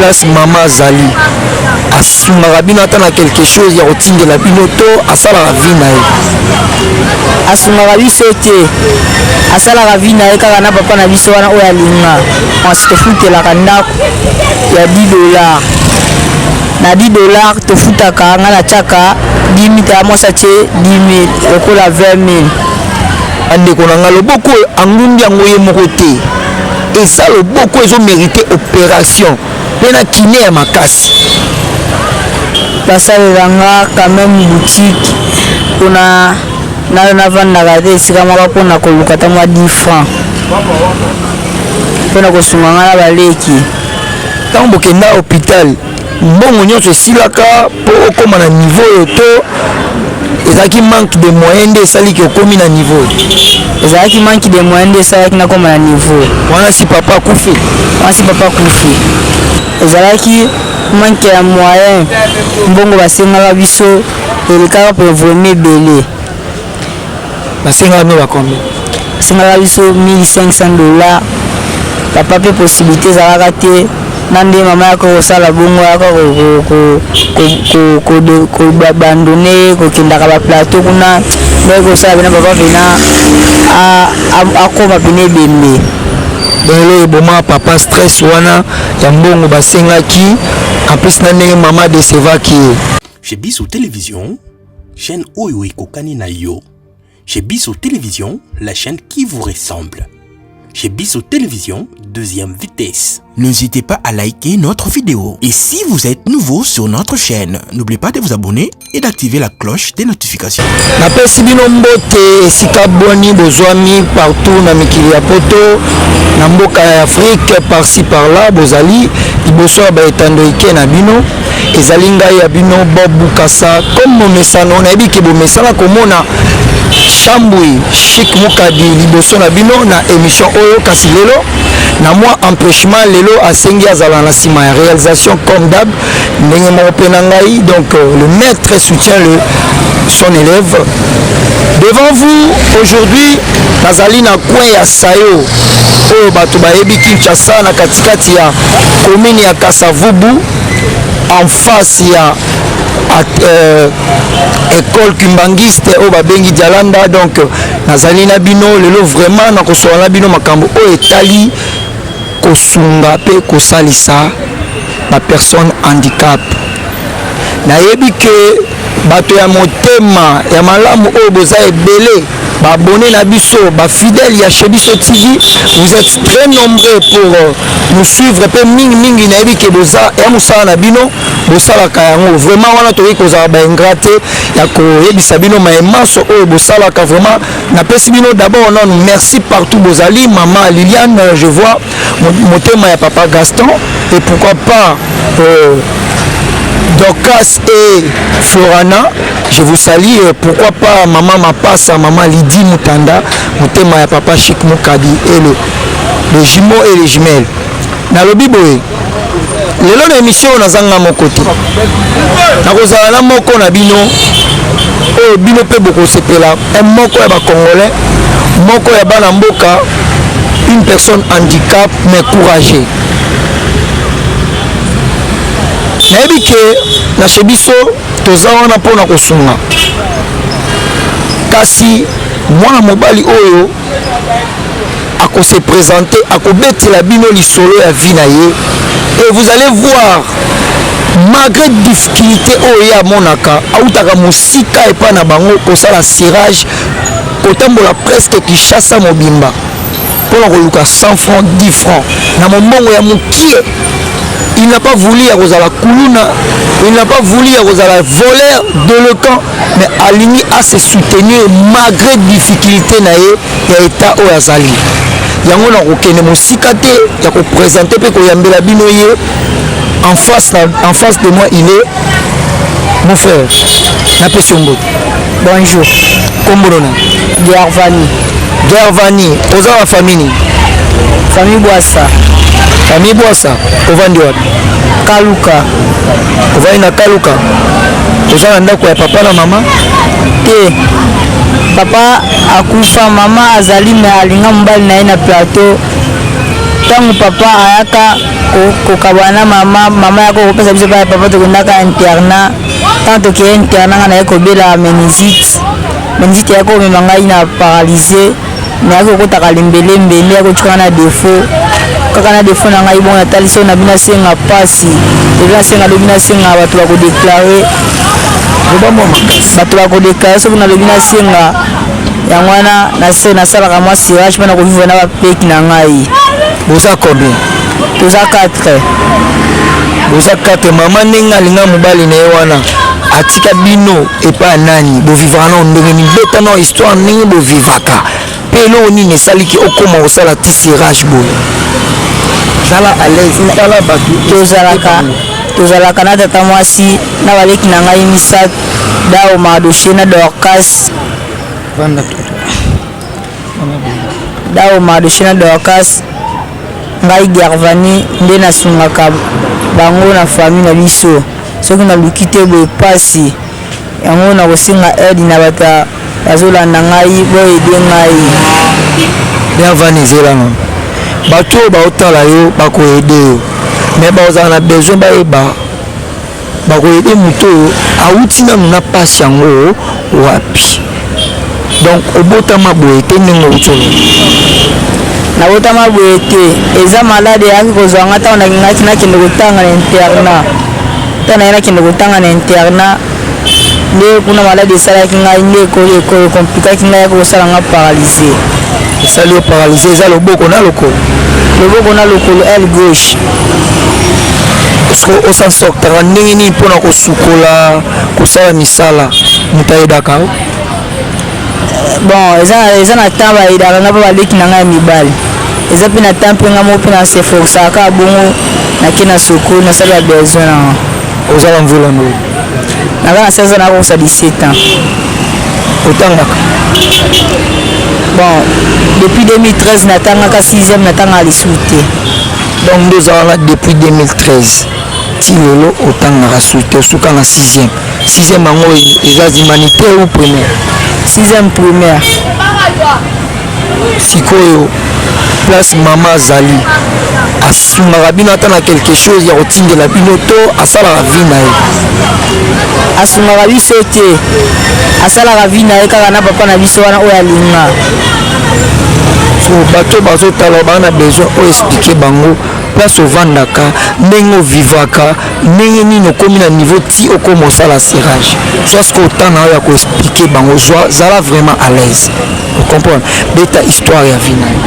Place mama azali, asungaka bino ata na quelque chose ya kotindela bino to asalaka vie na ye? Asungaka biso te, asalaka vie na ye kaka na papa na biso wana oyo alinga. Mwasi tofutelaka ndako ya 10 $. Na 10 $ tofutaka, nga natiaka 10 000, tala mwasi atie 10 000, lokola 20 000. Bandeko na nga, loboko oyo angundi yango ye moko te, eza loboko ezomérite opération mpe na kiné ya makasi. Basalela nga quand même boutique mpona navandaka te esika moko, mpona koluka ta mwa 10 francs mpona kosunga nga na baleki. Ntango bokenda hôpital, mbongo nyonso esilaka mpo okóma na niveau oyo, to ezalaki manque de moyen nde esaliki okómi na niveau oyo? Ezalaki manque de moyen nde esalaki nakóma na niveau. Wana si papa akufi? Mwasi papa akufi. Ezalaki manque ya moyen, mbongo basengaka biso elekaka mpe vraiment ebele. Basengaka bino bacombien? Basengaka biso 1500 $. Papa mpe possibilité ezalaka te, na nde mama yaka kosala bongo, yaka koabandonner, kokendaka baplateau kuna, ndenge kosala pena papa pena akóma pena ebembe. Donc eloko eboma papa, stress wana ya mbongo basengaki, en plus na ndenge mama adécevaki ye. Chez Biso Télévision, chaîne oyo ekokani na yo. Chez Biso Télévision, la chaîne qui vous ressemble. Chez Biso Télévision, deuxième vitesse. N'hésitez pas à liker notre vidéo. Et si vous êtes nouveau sur notre chaîne, n'oubliez pas de vous abonner et d'activer la cloche des notifications. Napesi bino mbote esika boni bozwami, partout na mikili ya poto, na mboka ya Afrique, par-ci par-là bozali liboso ya baetando ike na bino. Ezali ngai ya bino Bob Bukasa. Comme momesano, nayebi ke bomesana komona Shambui Chik Mukadi liboso na bino na émission oyo, kasi lelo na mwa empêchement. Lelo asengi azala na nsima ya réalisation comme d'hab, ndenge moko mpe na ngai. Donc le maître soutient son élève. Devant vous aujourd'hui, nazali na coin ya Sayo, oyo bato bayebi Kinshasa, na katikati ya commune ya Kasavubu, en face ya école kimbangiste oyo babengi Dialanda. Donc nazali na bino lelo vraiment na kosola na bino makambo oyo etali kosunga mpe kosalisa bapersone handicap. Nayebi ke bato ya motema ya malamu oyo boza ebele, baabonné na biso, bafidèle ya Chez Biso TV, vous êtes très nombreux pour nous suivre. Mpe mingimingi nayebi ke boza ya mosala na bino, bosalaka yango vraiment. Wana tokoki kozala baingrat te ya koyebisa bino maemaso oyo bosalaka. Vraiment napesi bino d'abord nanu merci partout bozali. Mama Liliane, je vois motema ya papa Gaston, et pourquoi pas Dorcas et Florana, je vous salue. Pourquoi pas Maman Mapassa, Maman Lydie Mutanda, motema ya papa Chic Mukadi et le jumeau et les jumelles. Nalobi boye, lelo na émission oyo nazanga moko te, nakozala na moko na bino oyo bino mpe bokosepela, moko ya bacongolais, moko ya bana mboka, une personne handicap mais courageux. Nayebi ke na Chez Biso toza wana mpona kosunga, kasi mwana mobali oyo akose présenter, akobetela bino lisolo ya vie na ye, et vous allez voir, malgré difficulté oyo ye amonaka, autaka mosika epai na bango kosala cirage, kotambola presque Kinshasa mobimba mpona koluka 100 francs, 10 francs na mombongo ya mokie. Il n'a pas voulu ya kozala kuluna, il n'a pas voulu ya kozala voleur, délinquant, mais alingi ase soutenir malgré difficulté na ye ya état oyo azali. Yango na kokende mosika te ya koprésenter mpe koyambela bino ye. En face de moi, il est mon frère. Napesi yo mbote. Bonjour. Kombo na? Gervani. Gervani, oza wa famille nini? Famille Bwasa. Famille Bwasa. Ovandi wapi? Kaluka. Ovandi na Kaluka. Oza na ndako ya papa na mama? Te, papa akufa, mama azali, me alinga mobali na ye na plateau. Ntango papa ayaka kokabwana na mama, mama ayaka kopesa biso epai ya papa, tokendaka internat. Ntango tokei internat, ngai naye kobela meningite. Meningite eyaki komema ngai na paralyse, nayaki kokotaka lembelembe, nde eyaki kotika ngai na defaut. Kaka na defaut na ngai bongo natalisi oyo nabi nasenga pasi, lobi nasenga lobi nasenga bato bakodeklare, bato bakodeklare soki nalobi nasenga. Yango wana nasalaka mwa cirage mpo na kovivre na bapeki na ngai. Boza combien? Toza 4. Boza 4. Mama ndenge alinga mobali na ye wana atika bino epai ya nani? Bovivaka nao ndenge nini? Beta nao histoire ndenge bovivaka mpe eloko nini esaliki okoma kosala ti cirage boye. Zala à l'aise, tala bato. Tozalaka tozalaka na tata mwasi na baleki na ngai misato, Dao, Mardoche na Dorcas. Dao, Mardoche na Dorcas, ngai Gervani nde nasungaka bango na famille na biso. Soki naluki te boye pasi. Yango nakosenga aide na bato bazolanda ngai, boaide ngai. Gervani, zela nano. Bato oyo baotala yo bakoaide yo, mais bakozala na besoin bayeba bakoyede moto oyo awuti nanu na pasi yango wapi. Donc obotama boye te ndenge outi oloba? Nabotama boye te, eza malade eyaki kozwa nga ntango nalingaki nakende kotanga na internat. Ntango naye nakende kotanga na internat, nde kuna malade esalaki ngai, nde ekomplikaki ngai, yaki kosala nga paralyse. Esali yo paralyse? Eza loboko na lokolo? Loboko na lokolo, aile gauche. Parce osansortaka ndenge nini mpona kosukola, kosala misala? Moto ayedaka yo? Bon, eza na temps bayedaka nga mpe baleki na ngai ya mibali. Eza mpe na temps mpe nga moko mpe naseforçaka kaka bongo, nake na soko nasali ba besoin na nga. Oza na mvula ndoi? Naza na 16 ans, nakokosa 17 ans. Otangaka? Bon, depuis 2013 natangaka 6e, natangaka lisusu te. Donc nde oza wana depuis 2013 ti lelo otangaka susu te, osuka na 6e. 6e yango eza humanitaire ou primaire? 6e primaire. Sikoyo place mama azali, asungaka bino ata na quelque chose ya kotindela bino to asalaka vie na ye? Asungaka biso te, asalaka vie na ye kaka na papa na biso wana oyo alinga. So bato bazotala baa na besoin oyo explike bango place ovandaka, ndenge ovivaka, ndenge nini okomi na niveau ti okoma osala cirage. Zwa sikoyo temps na yo ya koexplike bango, zwa, zala vraiment à l'aise, ocomprendre, beta histoire ya vie na yo.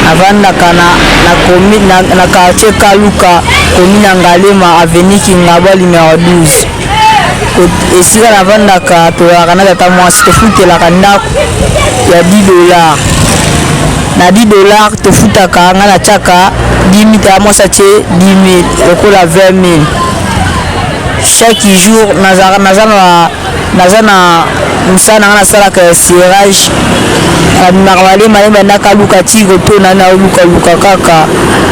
Navandaka na quartier Kaluka, commune ya Ngalema, avenue Kingabwa numero 12. Esika navandaka, tozalaka na tata mwasi, tofutelaka ndako ya 10 $. Na 10 $ tofutaka, ngai natiaka 10 000, tata mwasi atie 10 000, lokola 20 000 chaque jour. Nazalaka naza na mosala na ngai, nasalaka ya cirage. Nabimaka malembe malembe, nakaluka ti kotona, nalukaluka kaka.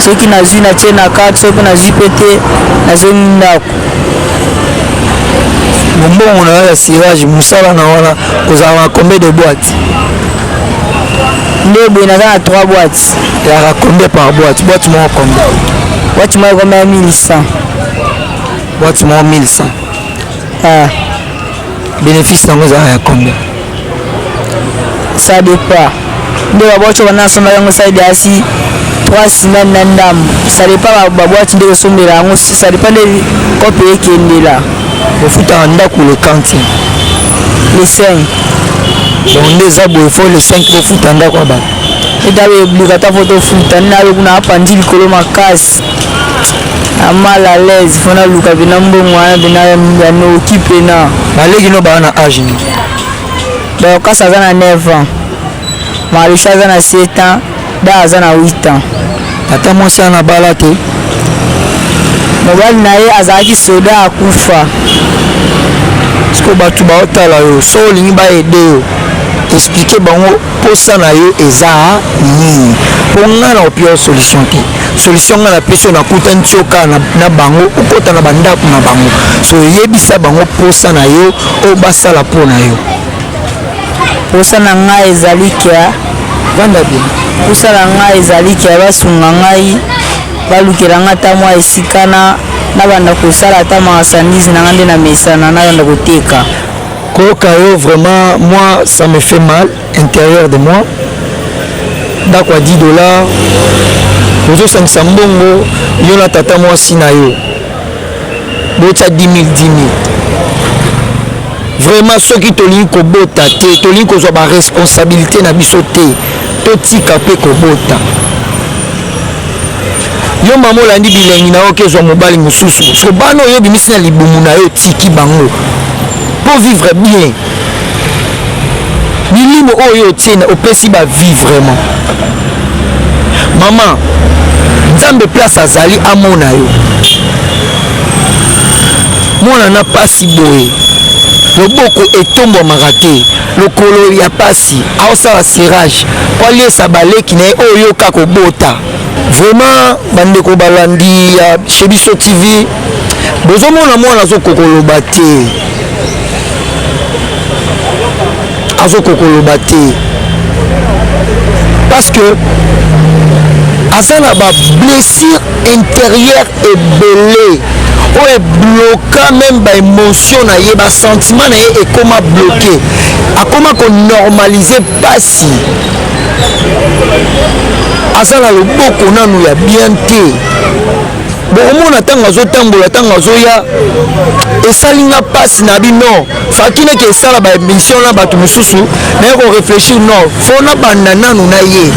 Soki nazwi, natie na carte, soki nazwi mpe te, nazongi ndako. Mombongo na yo ya cirage, mosala na wana, ozalaka na combien de boîte? Nde boye naza na 3 boîtes. Eyaka combien par boîte? Boîte moko combien? Boîte moko ekoma ya 1100. Boîte moko 1100? Ah. Bénéfice nango ezalaka ya combien? Ça dépend. Nde baboîte bana nasombaki yango, esali asi 3 semaines na ndambo. Ça dépend baboîte nde kosombela yango, ça dépend nde kope ekendela. Ofutaka ndako le quantième? Le 5. Donc nde eza boye, faut le 5 bofuta ndako ya bato? Eza obligatoire, faut tofuta. Nde nayoki kuna apandi likolo makasi na mal à l'aise, faut naluka mpena mbongo wana mpena ya noki mpena. Baleki no baa na age nini? Dorcas aza na 9 ans, Marisha aza na 7 ans, Da aza na 8 ans. Tata mwasi ana bala te? Mobali na ye azalaki soda, akufa. Siko bato baotala yo, so olingi baaider yo, explike bango mposa na yo eza nini, mpo ngai na opia yo solution te. Solution ngai napesi yo, nakutani ti yo kaka na bango, okota na bandako na bango, so oyebisa bango mposa na yo oyo basala mpo na yo. Posa na ngai ezali ke Vanda bien. Mposa na ngai ezali ke basunga ngai, balukela ngai ata mwa esika na nabanda kosala ata marchandise na ngai nde namesana nabanda koteka. Koyoka yo vraiment, moi ça me fait mal intérieur de moi. Ndako ya 10 $, ozosangisa mbongo, yo na tata mwasi na yo botia 10 000, 10 000. Vraiment, soki tolingi kobota te, tolingi kozwa baresponsabilité na biso te, totika mpe kobota. Yo mama, olandi bilengi na yo, okezwa mobali mosusu. So bana oyo obimisi na libumu na yo, otiki bango mpo vivre bien. Milimo oyo otie, opesi bavie. Vraiment, mama, Nzambe place azali amona yo. Mwana na pasi boye, loboko etombwamaka te, lokolo ya pasi, aosala cirage po aliesa baleki na ye oyo yoka kobota. Vraiment, bandeko balandi ya Chez Biso TV, bozomona mwana azokokoloba te, azokokoloba te parce que aza na bablessure intérieure ebele oyo ebloka même baémotion na ye, basentiment na ye ekóma bloqué, akóma konormalize mpasi. Aza na loboko nanu ya bien te. Bokomona ntango azotambola, ntango azoya, esali nga mpasi na bino. Faki neke esala baémission na bato mosusu, naye koréfléchir, non, faut nabanda nanu na ye,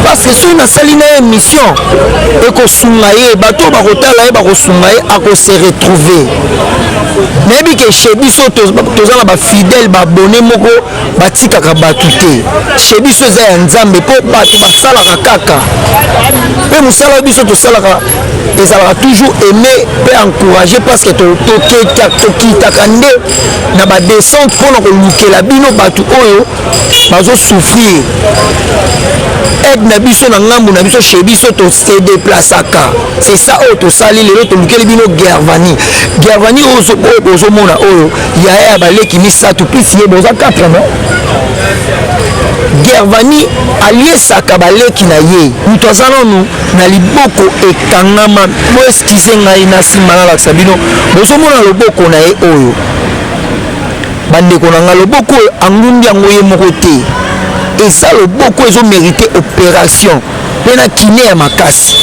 parce que soki nasali na ye émission, ekosunga ye, bato oyo bakotala ye bakosunga ye, akose retrouver. Nayebi ke chez biso toza na bafidèle baabonné moko batikaka bato te. Chez biso eza ya Nzambe, mpo bato basalaka kaka mpe mosala biso tosalaka ezalaka toujours aimé mpe encouragé, parce que tokitaka nde na badescente mpona kolukela bino bato oyo bazosouffrir aide na biso na ngambu na biso. Chez biso tose déplaçaka, c'est ça oyo tosali lelo. Tolukeli bino Gervani. Gervani oyo bozomona oyo, yaya ya baleki misato plus ye, boza 4, non? Gervani aliesaka baleki na ye. Moto aza nanu na liboko ekangama. Boexcuser ngai, na nsima nalakisa bino. Bozomona loboko na ye oyo, bandeko na ngai, loboko oyo angundi yango ye moko te. Eza loboko ezomérite opération mpe na kiné ya makasi.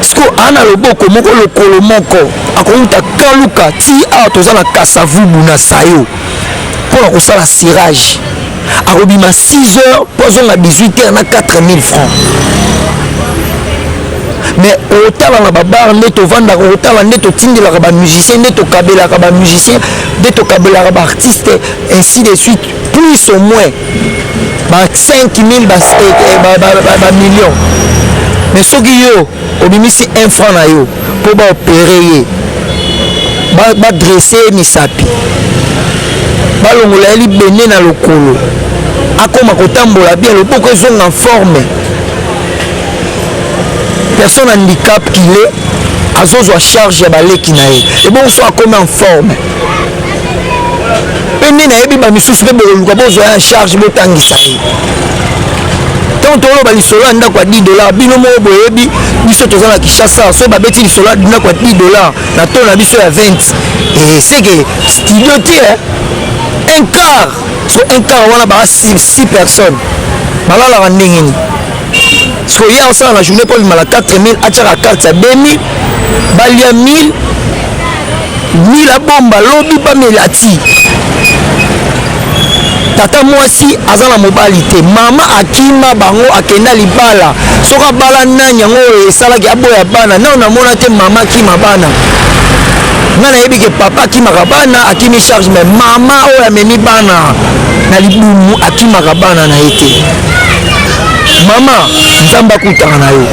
Siko aa na loboko moko, lokolo moko, akouta Kaluka ti awa toza na Kasavubu na Sayo mpona kosala cirage. Akobima 6 heures mpo azonga 18 heures na 4000 francs. Mais otala na babar nde tovandaka, otala nde totindelaka bamusicien, nde tokabelaka bamusicien, nde tokabelaka baartiste, ainsi de suite, plus au moins ba 5000, bamillion. Mais soki yo obimisi 1 franc na yo mpo baopérer ye, badresse ye misapi, balongola ye libende na lokolo, akóma kotambola bien, loboko ezonga forme, personne handicap qu'il est, azozwa charge ya baleki na ye. Ebongo so akómi en forme mpe nde nayebi bamisusu mpe bokoluka bozwa ye en charge, botangisa ye. Ntango toloba lisolo ya ndako ya 10 $, bino moko boyebi, biso toza na Kinshasa, soki babeti lisolo ya ndako ya 10 $ na to na biso ya 20, seke studio te, un quart. So un quart wana baa 6 personnes, balalaka ndenge nini? Siko ye asala na journée mpo abima na 4000, atiaka carte ya 2000, balia 1000, 1000 abomba, lobi bamela ti. Tata mwasi aza na mobali te, mama akima bango, akenda libala. Soki abala nani, yango oyo esalaki aboya bana. Nano namona te mama akima bana. Ngai nayebi ke papa akimaka bana, akimi charge, mais mama oyo amemi bana na libumu akimaka bana na ye te. Mama, Nzambe akutaka na yo.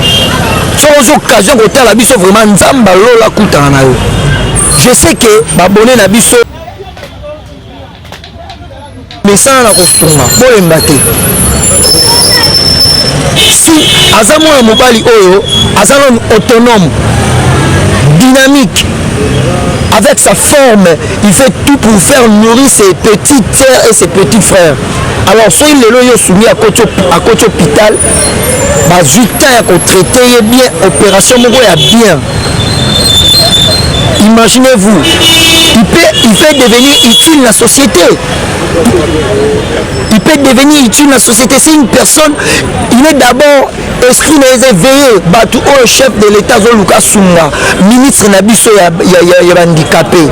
Soki ozwa occasion kotala biso, vraiment, Nzambe alola akutaka na yo. Je sais ke babone na biso mesana na kosunga, bolemba te. Si aza mwana mobali oyo aza nanu autonome, dynamique. Avec sa forme, il fait tout pour faire nourrir ses petites sœurs et ses petits frères. Alors soki lelo yo osungi akoti hôpital, bazwi temps ya kotraite ye bien, opération moko ya bien. Imaginez-vous, il peut devenir utile na société. Il peut devenir utile na société. C'est une personne, il est d'abord esprit na ye eza éveillé. Bato oyo chef de l'État azoluka asunga, ministre na biso ya bahandicapé,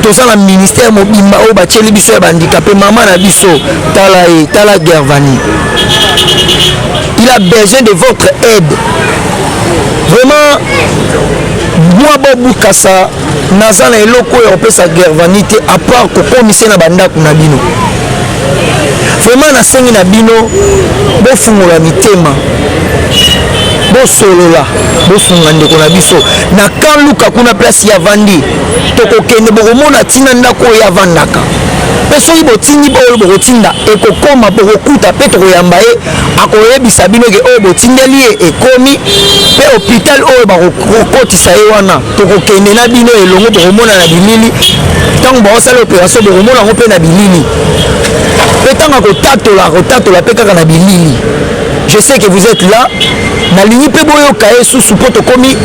toza na ministère mobimba oyo batieli biso ya bahandicapé. Mama na biso, tala ye, tala Gervani, il a besoin de votre aide vraiment. Mwa bobukasa, naza na eloko oyo kopesa Gervani te, à part kokomisa na bandako na bino. Vraiment nasengi na bino, bofungola mitema, bosolola, bosunga ndeko na biso na Kanluka kuna, place ya vandi. Tokokende, bokomona ntina ndako oyo avandaka. Mpe soki botindi oyo bokotinda, ekokoma, bokokuta mpe tokoyamba ye, akoyebisa bino ke oyo botindeli ye ekomi. Mpe hôpital oyo bakokotisa ye wana, tokokende na bino elongo, bokomona na bilili ntango bakosala opération, bokomona yango mpe na bilili. Mpe ntango akotatola, akotatola mpe kaka na bilili. Je sais que vous êtes là. Nalingi mpe boyoka ye susu, mpo tokomi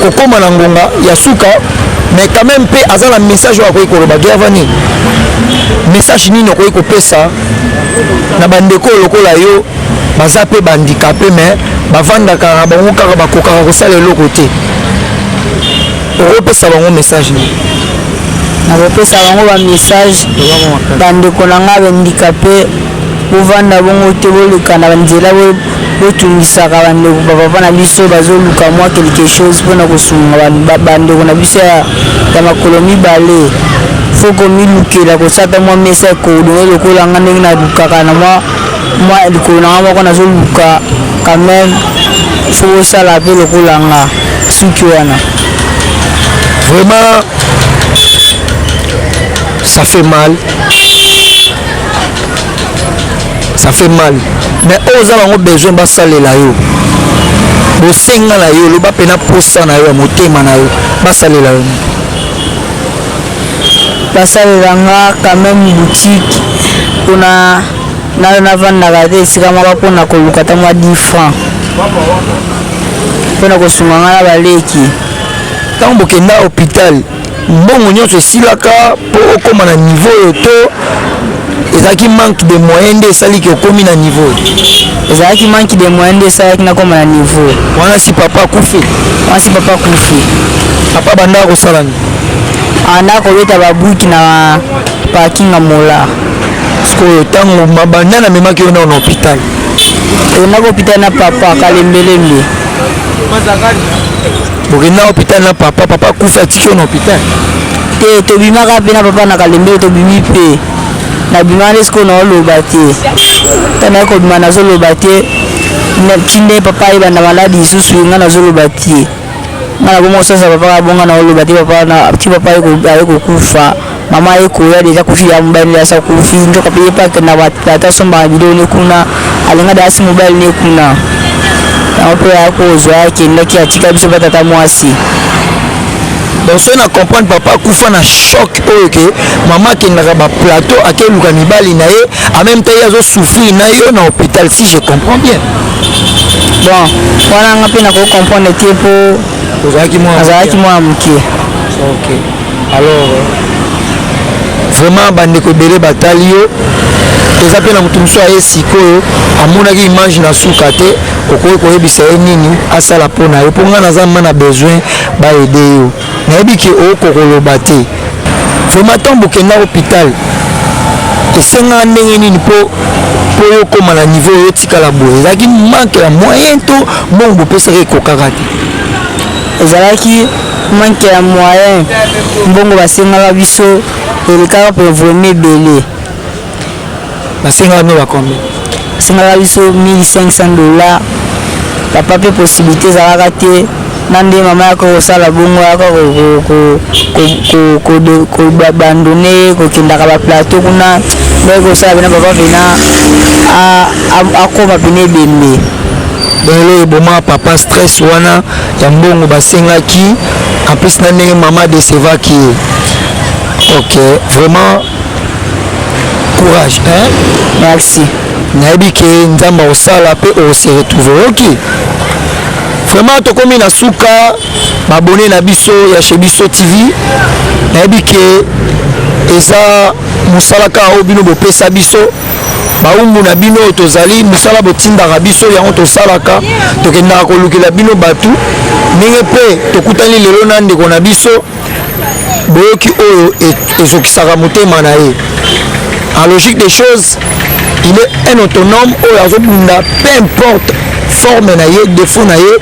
kokóma na ngonga ya suka, mais quand même mpe aza na message oyo akoki koloba. Gervani, message nini okoki kopesa na bandeko oyo lokola yo, baza mpe bahandicapé, mais bavandaka na bango kaka, bakokaka kosala eloko te? Okopesa bango message nini? Nakopesa bango bamessage: bandeko na ngai bahandicapé, bovanda bongo te, boleka na banzela, botungisaka bandeko bapapa na biso bazoluka mwa quelque chose mpona kosunga bandeko na biso ya makolo mibale. Faut komilukela, kosata mwa mesa ya coordonner lokola nga ndenge nalukaka na mwa likolo na nga moko nazoluka. Quand même faut bosala mpe lokola nga. Suki wana. Vraiment, ça fait mal, ça fait mal, mais oyo oza bango besoin basalela yo, bosenga na yo, loba mpena posa na yo ya motema na yo, basalela yo. Basalela nga quand même boutique, mpona navandaka te esika moko, mpona koluka ata mwa 10 francs mpona kosunga nga na baleki. Ntango bokenda hôpital, mbongo nyonso esilaka mpo okóma na niveau oyo, to ezalaki manque de moyen nde esaliki okómi na niveau? Ezalaki manque de moyen nde esalaki nakóma na niveau. Wana si papa akufi? Wana si papa akufi. Papa bandaka kosala nini? Anda kobeta babuki na parking ya Mola. Sikoyo ntango mabanda namemaki yo nao na hôpital? Tokendaki hôpital na papa Kalembelembe. Bokenda hôpital na papa, papa akufi, atiki yo na hôpital? Te, tobimaka mpe na papa na Kalembele, tobimi mpe nabimaka nde sikoyo naoloba te. Ntango naye kobima, nazoloba te, ti nde papa ayebanda maladi lisusu. Nga nazoloba te, nga nakoma kosasa papa kabonga, naoloba te. Papa ti papa aye kokufa, mama aye koya déjà kufi ya mobali nde asa kufi. Nzoka mpe ye mpe akenda ata asombaka biloko ne kuna, alinga da asi mobali ne kuna, yango mpe aya kozwa, akendaki, atika biso mpe tata mwasi. Donc soki na comprendre, papa akufa na choc oyo ke mama akendaka baplateau, akeluka mibali na ye, en même temps ye azosouffrir na yo na hôpital, si je comprends bien? Bon, wana nga mpe nakoki comprendre te, mpo ozalaki mwana? Azalaki mwana moke. Ok, alors vraiment bandeko ebele batali yo, eza mpe na moto mosusu aye sikoyo, amonaki image na suka te, okoki koyebisa ye nini asala mpo na yo? Mpo ngai naza ma na besoin baaider yo, nayebi ke okoki koloba te. Vraiment, ntango bokenda hôpital, esengaka ndenge nini mpo yo okóma na niveau oyo otikala boye? Ezalaki manque ya moyen to mbongo bopesaki ekokaka te? Ezalaki manque ya moyen. Mbongo basengaka biso elekaka mpe vraiment ebele. Basengaka bino bacombien? Basengaka biso 1500 $. Papa mpe possibilité ezalaka te, na nde mama yaka kosala bongo, yaka koabandonner, kokendaka baplateau kuna, ndenge kosala pena papa pena akóma pena ebembe. Donc eloko Eboma papa, stress wana ya mbongo basengaki, en plus na ndenge mama décevaki ye. Ok, vraiment courage, hein? Merci. Nayebi ke Nzambe akosala mpe ose retrouve. Ok, vraiment tokomi na suka. Ba abonnés na biso ya Chez Biso TV, nayebi ke eza mosala kaka oyo bino bopesa biso, bawumbu na bino oyo tozali. Mosala botindaka biso, yango tosalaka. Tokendaka kolukela bino bato. Ndenge mpe tokutani lelo na ndeko na biso, boyoki oyo ezokisaka motema na ye. En logique des choses, il est un autonome oyo azobunda, peu importe forme na ye, défaut na ye,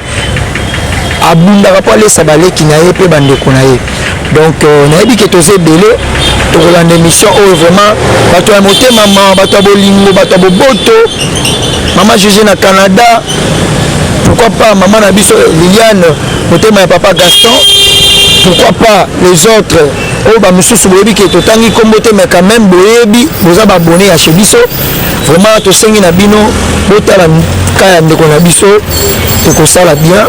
abundaka mpo alesa baleki na ye mpe bandeko na ye. Donc nayebi ke toza ebele tokolanda émission oyo. Vraiment bato ya motema mawa, bato ya bolingo, bato ya boboto. Mama Gg na Canada, pourquoi pas mama na biso Liliane, motema ya papa Gaston, pourquoi pas les autres oyo bamosusu boyebi ke totangi nkombo te, mais quand même boyebi, boza ba abonnés ya Chez Biso. Vraiment tosengi na bino botala ka ya ndeko na biso, ekosala bien.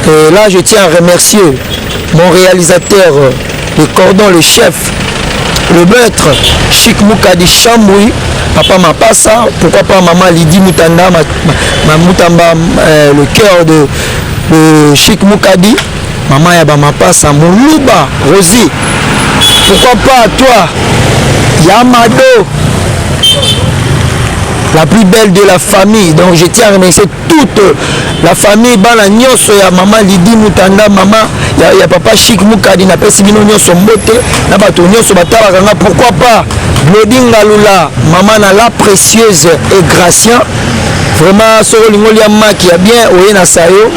Et là, je tiens à remercier mon réalisateur, le cordon, le chef, le maître Chic Mukadi Chamboui, papa Mapassa, pourquoi pas maman Lydie Mutanda, ma Mutamba, le cœur de Chic Mukadi, maman Yaba Mapassa, Moulouba, Rosie, pourquoi pas toi, Yamado, la plus belle de la famille. Donc je tiens à remercier toute la famille, bana nyonso ya mama Lidi Mutanda, mama ya papa Chic Mukadi. Napesi bino nyonso mbote na bato nyonso batalaka nga. Pourquoi pas Glodi Ngalula, mama na la précieuse et Gracien. Vraiment, soki olingi olia maki ya bien, oye na sayo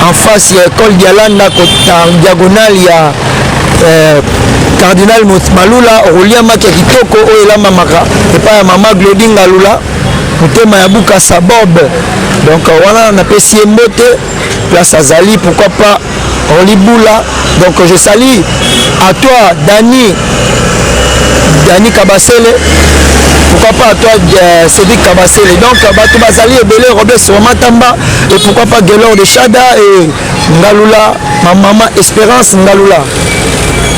en face ya école Dialanda, en diagonale ya Cardinal Malula, okolia maki ya kitoko oyo elambamaka epai ya mama Glodi Ngalula, motema ya Bukasa Bob. Donc wana napesi ye mbote place azali. Pourquoi pas Olibula. Donc je salue à toi Dani, Dani Kabasele, pourquoi pas à toi Cédric Kabasele. Donc bato bazali ebele, Robert Matamba, et pourquoi pas Gelor de Chada et Ngalula, ma maman Espérance Ngalula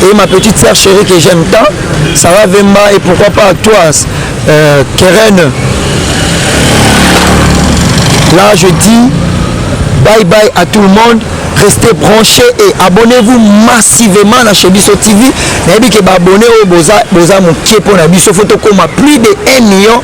et ma petite sœur chérie que j'aime tant, Sarah Vemba, et pourquoi pas à toi Keren. Là, je dis bye bye à tout le monde. Restez branchés et abonnez-vous massivement na Chez Biso TV. Nayebi ke ba abonnés oyo boza, boza moke. Mpo na biso, faut tokóma plus de 1 million.